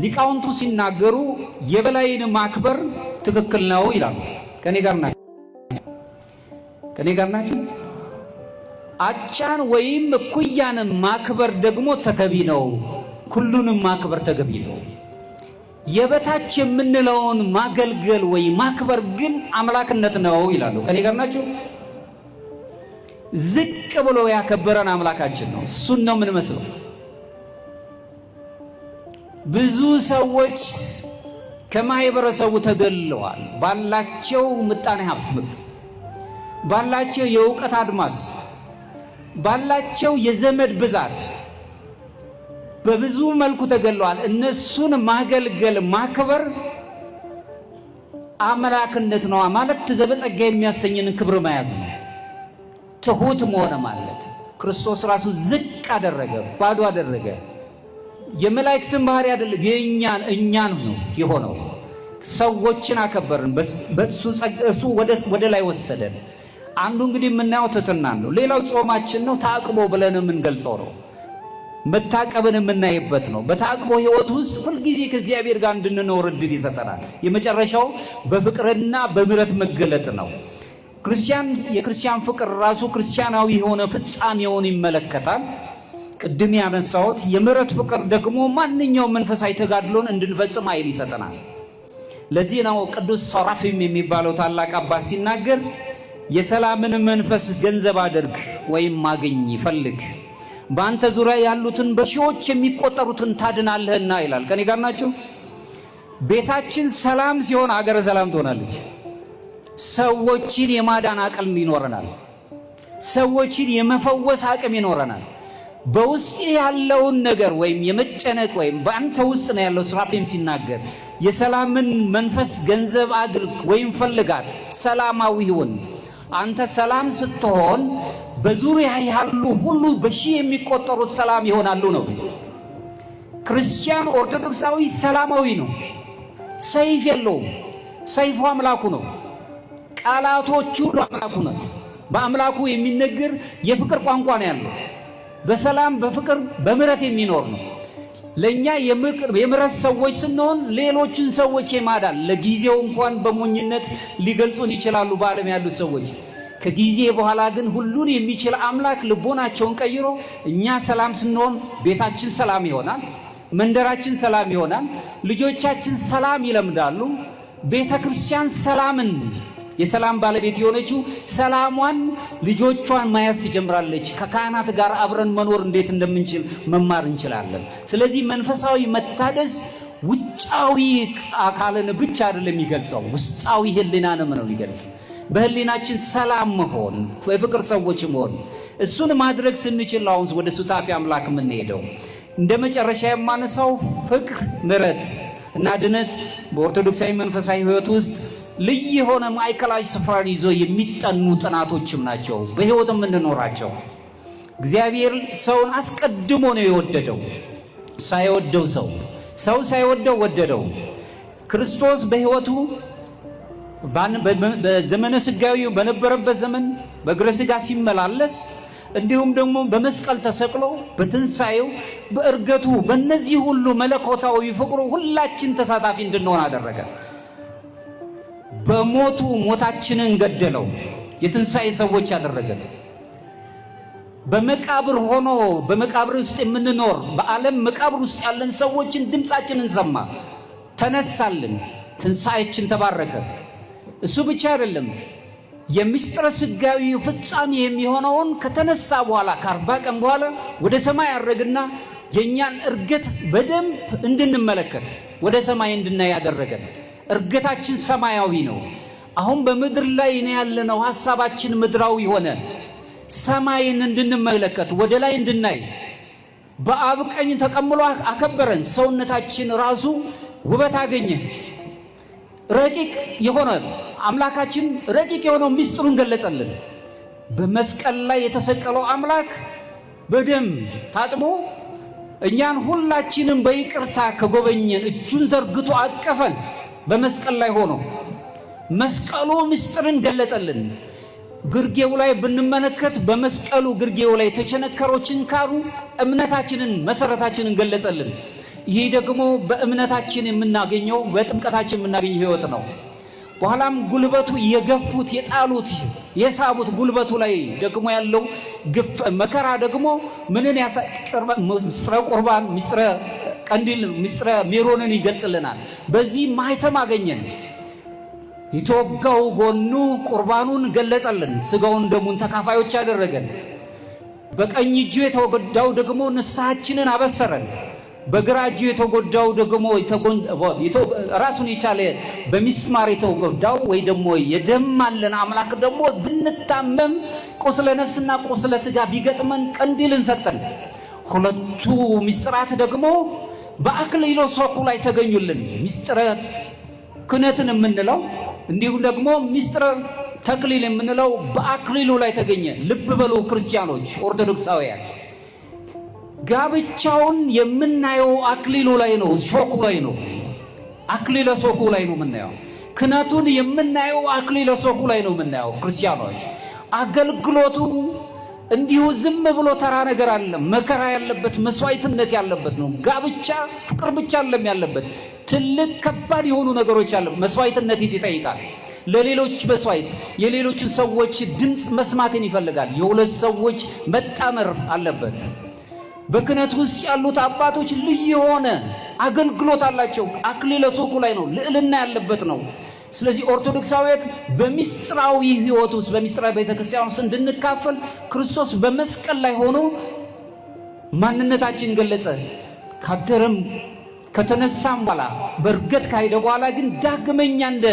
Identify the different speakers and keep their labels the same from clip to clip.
Speaker 1: ሊቃውንቱ ሲናገሩ የበላይን ማክበር ትክክል ነው ይላሉ። ከኔ ጋር ናችሁ? ከኔ ጋር ናችሁ? አቻን ወይም እኩያን ማክበር ደግሞ ተገቢ ነው። ሁሉንም ማክበር ተገቢ ነው። የበታች የምንለውን ማገልገል ወይ ማክበር ግን አምላክነት ነው ይላሉ። ከኔ ጋር ናችሁ? ዝቅ ብሎ ያከበረን አምላካችን ነው። እሱን ነው የምንመስለው። ብዙ ሰዎች ከማህበረሰቡ ተገልለዋል። ባላቸው ምጣኔ ሀብት፣ ባላቸው የእውቀት አድማስ፣ ባላቸው የዘመድ ብዛት በብዙ መልኩ ተገለዋል። እነሱን ማገልገል ማክበር አምላክነት ነው። አማልክት ዘበጸጋ የሚያሰኝን ክብር መያዝ ነው። ትሁት መሆን ማለት ክርስቶስ ራሱ ዝቅ አደረገ፣ ባዶ አደረገ። የመላእክትን ባህሪ አይደለም የእኛን እኛን ነው የሆነው። ሰዎችን አከበርን፣ በሱ እሱ ወደ ላይ ወሰደን። አንዱ እንግዲህ የምናየው ትሕትናን ነው። ሌላው ጾማችን ነው። ታቅቦ ብለን የምንገልጸው ነው። መታቀብን የምናይበት ነው። በታቅቦ ሕይወት ውስጥ ሁልጊዜ ከእግዚአብሔር ጋር እንድንኖር እድል ይሰጠናል። የመጨረሻው በፍቅርና በምሕረት መገለጥ ነው። ክርስቲያን የክርስቲያን ፍቅር ራሱ ክርስቲያናዊ የሆነ ፍጻሜውን ይመለከታል። ቅድም ያነሳሁት የምሕረት ፍቅር ደግሞ ማንኛውም መንፈሳዊ ተጋድሎን እንድንፈጽም ኃይል ይሰጠናል። ለዚህ ነው ቅዱስ ሶራፊም የሚባለው ታላቅ አባት ሲናገር የሰላምን መንፈስ ገንዘብ አድርግ ወይም አግኝ ፈልግ፣ በአንተ ዙሪያ ያሉትን በሺዎች የሚቆጠሩትን ታድናለህና ይላል። ከኔ ጋር ናቸው። ቤታችን ሰላም ሲሆን አገረ ሰላም ትሆናለች። ሰዎችን የማዳን አቅም ይኖረናል። ሰዎችን የመፈወስ አቅም ይኖረናል። በውስጥ ያለውን ነገር ወይም የመጨነቅ ወይም በአንተ ውስጥ ነው ያለው። ሱራፌም ሲናገር የሰላምን መንፈስ ገንዘብ አድርግ ወይም ፈልጋት፣ ሰላማዊ ይሁን። አንተ ሰላም ስትሆን በዙሪያ ያሉ ሁሉ በሺህ የሚቆጠሩት ሰላም ይሆናሉ ነው። ክርስቲያን ኦርቶዶክሳዊ ሰላማዊ ነው። ሰይፍ የለውም። ሰይፉ አምላኩ ነው። ቃላቶቹ ሁሉ አምላኩ ነው። በአምላኩ የሚነገር የፍቅር ቋንቋ ነው ያለው። በሰላም በፍቅር በምሕረት የሚኖር ነው። ለኛ የምሕረት ሰዎች ስንሆን ሌሎችን ሰዎች የማዳን ለጊዜው እንኳን በሞኝነት ሊገልጹን ይችላሉ በዓለም ያሉት ሰዎች። ከጊዜ በኋላ ግን ሁሉን የሚችል አምላክ ልቦናቸውን ቀይሮ እኛ ሰላም ስንሆን ቤታችን ሰላም ይሆናል፣ መንደራችን ሰላም ይሆናል፣ ልጆቻችን ሰላም ይለምዳሉ። ቤተ ክርስቲያን ሰላምን የሰላም ባለቤት የሆነችው ሰላሟን ልጆቿን መያዝ ትጀምራለች። ከካህናት ጋር አብረን መኖር እንዴት እንደምንችል መማር እንችላለን። ስለዚህ መንፈሳዊ መታደስ ውጫዊ አካልን ብቻ አይደለም የሚገልጸው፣ ውስጣዊ ሕሊናንም ነው የሚገልጽ። በሕሊናችን ሰላም መሆን፣ የፍቅር ሰዎች መሆን፣ እሱን ማድረግ ስንችል አሁን ወደ ሱታፊ አምላክ የምንሄደው። እንደ መጨረሻ የማነሳው ፍቅር፣ ምሕረት እና ድነት በኦርቶዶክሳዊ መንፈሳዊ ሕይወት ውስጥ ልዩ የሆነ ማዕከላዊ ስፍራን ይዞ የሚጠኑ ጥናቶችም ናቸው። በሕይወት የምንኖራቸው እግዚአብሔር ሰውን አስቀድሞ ነው የወደደው። ሳይወደው ሰው ሰው ሳይወደው ወደደው። ክርስቶስ በሕይወቱ በዘመነ ሥጋዊ በነበረበት ዘመን በእግረ ሥጋ ሲመላለስ እንዲሁም ደግሞ በመስቀል ተሰቅሎ በትንሣኤው በእርገቱ በእነዚህ ሁሉ መለኮታዊ ፍቅሩ ሁላችን ተሳታፊ እንድንሆን አደረገ። በሞቱ ሞታችንን ገደለው፣ የትንሣኤ ሰዎች አደረገን። በመቃብር ሆኖ በመቃብር ውስጥ የምንኖር በዓለም መቃብር ውስጥ ያለን ሰዎችን ድምፃችንን ሰማ፣ ተነሳልን፣ ትንሣኤችን ተባረከ። እሱ ብቻ አይደለም፣ የምስጢረ ሥጋዌ ፍጻሜ የሚሆነውን ከተነሳ በኋላ ከ40 ቀን በኋላ ወደ ሰማይ አረግና የእኛን እርገት በደንብ እንድንመለከት ወደ ሰማይ እንድናይ ያደረገን። እርገታችን ሰማያዊ ነው። አሁን በምድር ላይ ነው ያለነው፣ ሐሳባችን ምድራዊ ሆነ። ሰማይን እንድንመለከት ወደ ላይ እንድናይ በአብ ቀኝ ተቀምሎ አከበረን። ሰውነታችን ራሱ ውበት አገኘ። ረቂቅ የሆነ አምላካችን ረቂቅ የሆነው ምስጢሩን ገለጸልን። በመስቀል ላይ የተሰቀለው አምላክ በደም ታጥቦ እኛን ሁላችንም በይቅርታ ከጎበኘን እጁን ዘርግቶ አቀፈን። በመስቀል ላይ ሆኖ መስቀሉ ምስጢርን ገለጸልን። ግርጌው ላይ ብንመለከት በመስቀሉ ግርጌው ላይ የተቸነከረው ችንካሩ እምነታችንን መሰረታችንን ገለጸልን። ይህ ደግሞ በእምነታችን የምናገኘው በጥምቀታችን የምናገኘው ሕይወት ነው። በኋላም ጉልበቱ የገፉት የጣሉት የሳቡት ጉልበቱ ላይ ደግሞ ያለው ግፍ መከራ ደግሞ ምንን ምስጢረ ቁርባን፣ ምስጢረ ቀንዲል፣ ምስጢረ ሜሮንን ይገልጽልናል። በዚህ ማህተም አገኘን። የተወጋው ጎኑ ቁርባኑን ገለጸልን። ስጋውን ደሙን ተካፋዮች አደረገን። በቀኝ እጁ የተጎዳው ደግሞ ንስሐችንን አበሰረን። በግራ እጁ የተጎዳው ደግሞ ራሱን የቻለ በሚስማር የተጎዳው ወይ ደግሞ የደማለን አምላክ ደግሞ ብንታመም ቁስለ ነፍስና ቁስለ ስጋ ቢገጥመን ቀንዲልን ሰጠን። ሁለቱ ምስጢራት ደግሞ በአክሊለ ሦኩ ላይ ተገኙልን። ምስጢረ ክህነትን የምንለው እንዲሁም ደግሞ ምስጢረ ተክሊል የምንለው በአክሊሉ ላይ ተገኘ። ልብ በሉ ክርስቲያኖች፣ ኦርቶዶክሳውያን ጋብቻውን የምናየው አክሊሉ ላይ ነው፣ ሦኩ ላይ ነው። አክሊለ ሦኩ ላይ ነው የምናየው። ክህነቱን የምናየው አክሊለ ሦኩ ላይ ነው የምናየው። ክርስቲያኖች አገልግሎቱ እንዲሁ ዝም ብሎ ተራ ነገር አለ። መከራ ያለበት መስዋዕትነት ያለበት ነው። ጋብቻ ፍቅር ብቻ አለም ያለበት ትልቅ ከባድ የሆኑ ነገሮች አለ። መስዋዕትነት ይጠይቃል። ለሌሎች መስዋዕት፣ የሌሎችን ሰዎች ድምፅ መስማትን ይፈልጋል። የሁለት ሰዎች መጣመር አለበት። በክህነት ውስጥ ያሉት አባቶች ልዩ የሆነ አገልግሎት አላቸው። አክሊለ ሦኩ ላይ ነው፣ ልዕልና ያለበት ነው። ስለዚህ ኦርቶዶክሳዊት በሚስጥራዊ ሕይወት ውስጥ በሚስጥራዊ ቤተክርስቲያን ውስጥ እንድንካፈል ክርስቶስ በመስቀል ላይ ሆኖ ማንነታችን ገለጸ። ካደረም ከተነሳም በኋላ በእርገት ካሄደ በኋላ ግን ዳግመኛ እንደ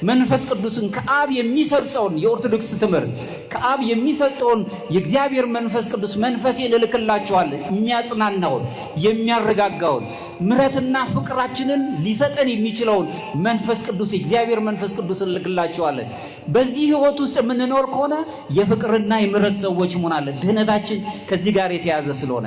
Speaker 1: መንፈስ ቅዱስን ከአብ የሚሰርጸውን የኦርቶዶክስ ትምህርት ከአብ የሚሰጠውን የእግዚአብሔር መንፈስ ቅዱስ መንፈሴን እልክላችኋለሁ የሚያጽናናውን የሚያረጋጋውን ምሕረትና ፍቅራችንን ሊሰጠን የሚችለውን መንፈስ ቅዱስ የእግዚአብሔር መንፈስ ቅዱስ እልክላችኋለን። በዚህ ሕይወት ውስጥ የምንኖር ከሆነ የፍቅርና የምሕረት ሰዎች እንሆናለን። ድህነታችን ከዚህ ጋር የተያዘ ስለሆነ